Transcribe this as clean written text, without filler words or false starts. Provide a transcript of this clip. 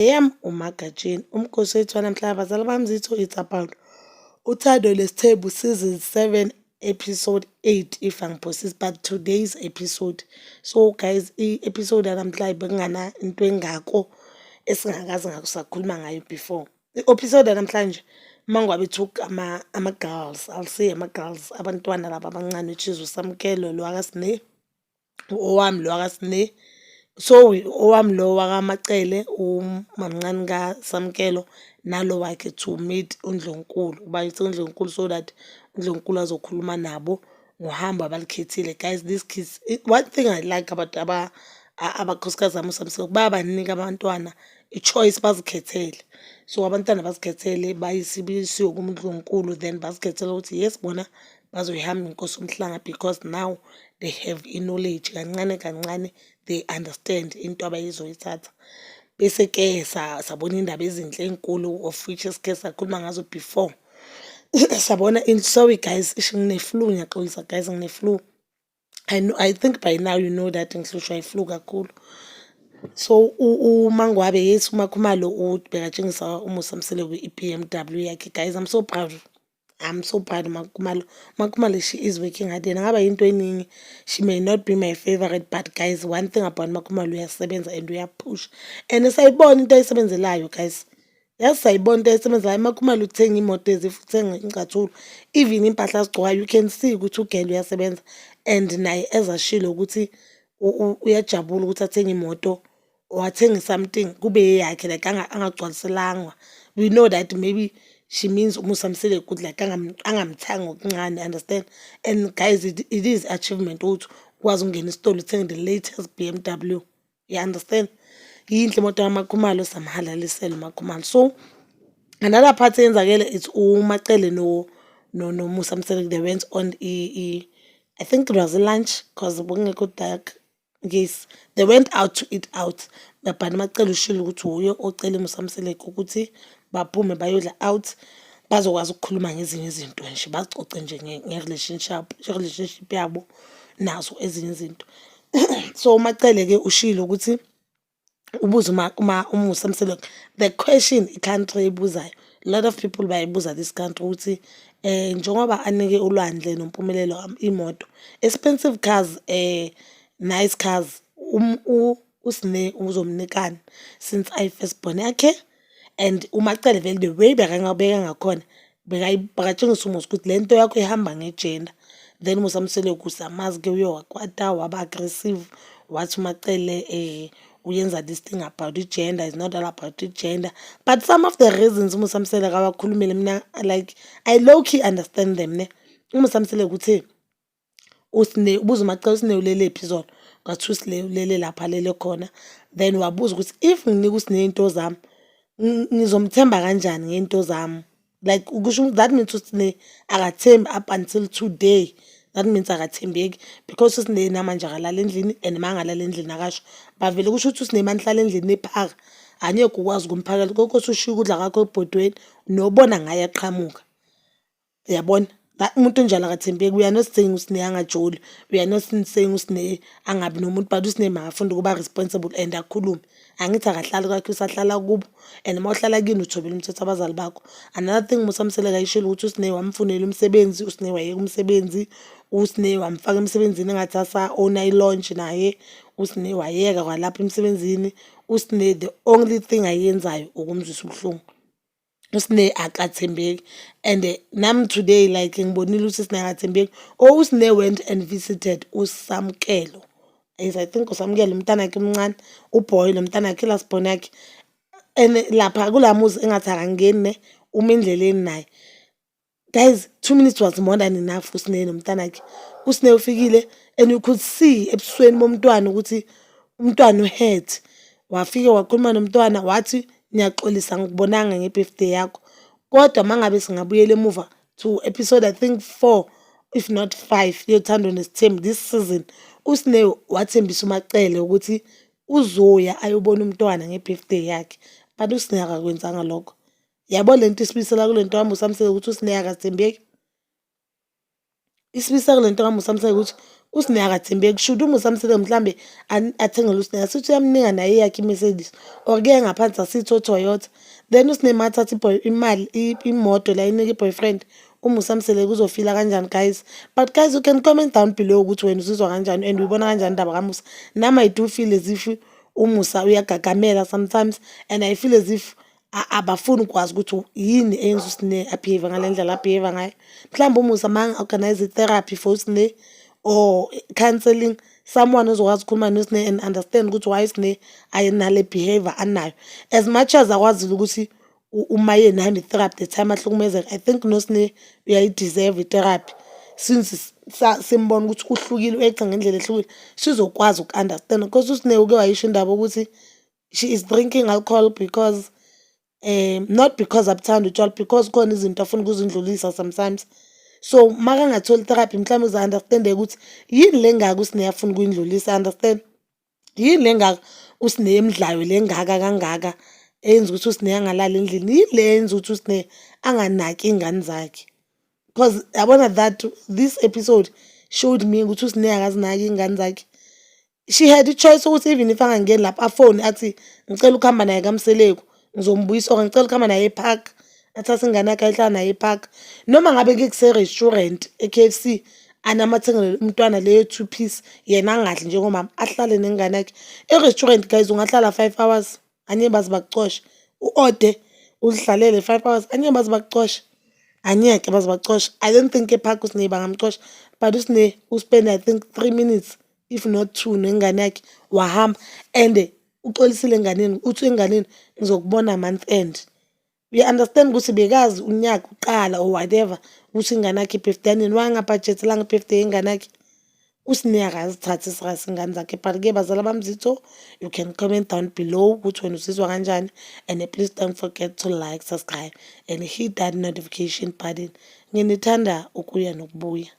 Yam uMagatsheni. Umkhosi wethu wanamhlanje, bazali bami, zitho it's about Uthando Nesithembu season 7 episode 8, if angiphosisi, but today's episode. So guys, i-episode yanamhlanje bekungana into engako esingakaze sakhuluma ngayo before. I-episode yanamhlanje, MaNgwabe took ama-girls, I'll say ama-girls, abantwana laba abancane, which is uSamkelo lo wakaSne, owami lo wakaSne, so owami lo wakaMacele, umamncane kaSamkelo, nalo wakhe, to meet uNdlunkulu, bayise uNdlunkulu so that uNdlunkulu azokhuluma nabo ngohambo abalikhethile. Guys, these kids, one thing I like about abakhosikazi bami uSamkelo, bayabanika abantwana i-choice, bazikhethele. So abantwana bazikhethele, bayisiwe kuNdlunkulu, then bazikhethela ukuthi yes, bona bazoyihamba inkosi umhlanga because now they have i-knowledge, kancane kancane they understand into abayizoyithatha. Bese-ke sabona indaba ezinhle ey'nkulu, of which esike sakhuluma ngazo before. Sabona, sorry guys, ish, ngine-flu, ngiyaxolisa guys, ngine-flu. I know, I think by now you know that ngihlushwa i-flu kakhulu. So uMangwabe, yes, uMakhumalo bekatshengisa uMusa Mseleku i-BMW yakhe. Guys, I'm so proud. I'm so proud of MaKhumalo. MaKhumalo, she is working hard. Yena ngaba into eningi. She may not be my favorite, but guys, one thing about MaKhumalo, uyasebenza and uyaphusha. And sayibona into ayisebenzelayo, guys. Yazi, sayibona into ayisebenzelayo. MaKhumalo uthenga imoto ezifu, uthenga incathulo, even impahla azigcokayo, you can see ukuthi ugirl uyasebenza. And naye ezashilo ukuthi uyajabula ukuthi athenge imoto or athenge something kube eyakhe, like angagcwaliselangwa. We know that maybe she means uMusa Mseleku ukuthi like angamthangi ngokuncane, understand? And guys, it is achievement ukuthi ukwazi ukungena esitolo uthenge the latest BMW. You understand? Yinhle imoto kaMakhumalo, samhalalisela uMakhumalo. So another part eyenzakele, it's uMacele no noMusa Mseleku, they went on I think it was a lunch because bekungekho dark. Yes, they went out to eat out, but uMacele ushilo ukuthi wuye ocela uMusa Mseleku ukuthi baphume bayodla out, bazokwazi ukukhuluma ngezinye izinto nje, bacoce nje nge-relationship yabo nazo ezinye izinto. So uMacele-ke ushilo ukuthi ubuze uma uMusa Mseleku the question i-country eyibuzayo, a lot of people bayayibuza this country, ukuthi njengoba anike uLwandle noMpumelelo imoto, expensive cars, nice cars, uSne uzomnikani since ayi-first born yakhe? And uMacele vele, the way bekangabeka ngakhona, bekatshengisa uMusa ukuthi le nto yakho ihamba nge-gender. Then uMusa Mseleku, siyamazi-ke, uye wakwata, waba aggressive, wathi uMacele uyenza this thing about i-gender, is not all about i-gender. But some of the reasons uMusa Mseleku awakhulumile, mina like I low key understand them ne. UMusa Mseleku uthe uSne, ubuza uMacele, uSne ulelephi izolo? Kwathiwa uSne ulele lapha alele khona. Then wabuza ukuthi if nginika uSne iy'nto zami, ngizomthemba kanjani ngey'nto zami? Like kusho, that means uSne akathembi up until today. That means akathembeki because uSne namanje akalali endlini, and uma angalali endlini akasho bavele, kusho ukuthi uSne manihlala endlini ephaka, angeke ukwazi ukumphakela konke, ushiya ukudla kwakho ebhodweni nobona ngaye aqhamuka, yabona? Umuntu onjalo akathembeki. We are not saying uSne angajoli, we are not saying uSne angabi nomuntu, but uSne makafunde ukuba responsible and akhulume. Angithi akahlali kwakhe, usahlala kubo, and uma uhlala kini uthobela umthetho abazali bakho. Another thing uMusa Mseleku ayishilo ukuthi uSne wamfunela umsebenzi, uSne wayeka umsebenzi, uSne wamfaka emsebenzini engathi asa-own-a i-lounge naye, uSne wayeka kwalapha emsebenzini. USne, the only thing ayenzayo ukumzwisa ubuhlungu. USne akathembeki, and nami today like ngibonile ukuthi uSne akathembeki. Or uSne went and visited uSamkelo. Yes, I think uSamkelo umntanakhe omncane, uboy lo mntanakhe, i-last born yakhe. And lapha kula muzi engathi akangeni ne, uma endleleni naye. Guys, 2 minutes was more than enough uSne nomntanakhe. USne ufikile and you could see ebusweni bomntwana ukuthi umntwana u-hurt. Wafike wakhuluma nomntwana, wathi, "Ngiyaxolisa, angikubonanga nge-birthday yakho." Kodwa uma ngabe singabuyela emuva to episode, I think, 4 if not 5 yoThando Nesithembu this season, uSne wathembisa uMacele ukuthi uzoya ayobona umntwana nge-birthday yakhe. But uSne akakwenzanga lokho. Yabo, lento isibuyisela kule nto kaMusa Mseleku ukuthi uSne akathembeki. Isibuyisela kule nto kaMusa Mseleku ukuthi USne akathembeki. Should uMusa Mseleku mhlambe athengele uSne, asithi uyamnika naye eyakhe i-Mercedes or kuye ngaphansi asithi o-Toyota. Then uSne makathatha imali, imoto la ayinika i-boyfriend, uMusa Mseleku uzo-feel-a kanjani, guys? But guys, you can comment down below ukuthi wena uzizwa kanjani and uyibona kanjani indaba kaMusa. Nami I do feel as if uMusa uyagagamela sometimes and I feel as if abafuni ukwazi ukuthi yini eyenza uSne a-behave ngale ndlela a-behave ngayo. Mhlawumbe uMusa manga-organize i-therapy for uSne or counselling, someone ozokwazi ukukhuluma noSne and understand ukuthi why uSne ayinale behavior anayo. As much as akwazile ukuthi uMaYeni ahambe i-therapy the time ahlukumezeka, I think noSne uyayi-deserve i-therapy since simbona ukuthi uhlukile, u-act-a ngendlela ehlukile, sizokwazi uku-understand-a because uSne uke wayisho indaba yokuthi she is drinking alcohol because not because abuthanda utshwala, because khona izinto afuna ukuzindlulisa sometimes. So makangatholi i-therapy mhlawumbe uzo-understand-eka ukuthi yini le ngaka uSne afuna ukuyindlulisa, understand? Yini le ngaka uSne emdlayo le ngaka kangaka eyenza ukuthi uSne angalali endlini? Yini le eyenza ukuthi uSne anganaki iy'ngane zakhe? Because yabona that this episode showed me ukuthi uSne akazinaki iy'ngane zakhe. She had i-choice ukuthi even if angangeni lapho afone athi, "Ngicela ukuhamba naye kaMseleku, ngizombuyisa," or "Ngicela ukuhamba naye e-park," athathe ingane yakhe ayohlala naye e-park. Noma ngabe kuse-restaurant e-K_F_C, anamathengele umntwana leyo two piece, yena angadli njengomama, ahlale nengane yakhe. E-restaurant, guys, ungahlala 5 hours, angeke baze bakucoshe. U-order uzihlalele 5 hours, angeke baze bakucoshe, angeke baze bakucoshe. I don't think e-park uSne bangamcosha, but uSne u-spend I think 3 minutes, if not two, nengane yakhe wahamba and uxolisile enganeni, uthi enganeni, "Ngizokubona month end." Uya-understand ukuthi bekazi unyaka uqala or whatever ukuthi ingane yakhe i-birthday yanini, wangabhajethelanga i-birthday yengane yakhe. USne akazithathi serious iy'ngane zakhe. But-ke bazala bami zitho, you can comment down below ukuthi wena uzizwa kanjani and please don't forget to like, subscribe and hit that notification button. Nginithanda ukuya nokubuya.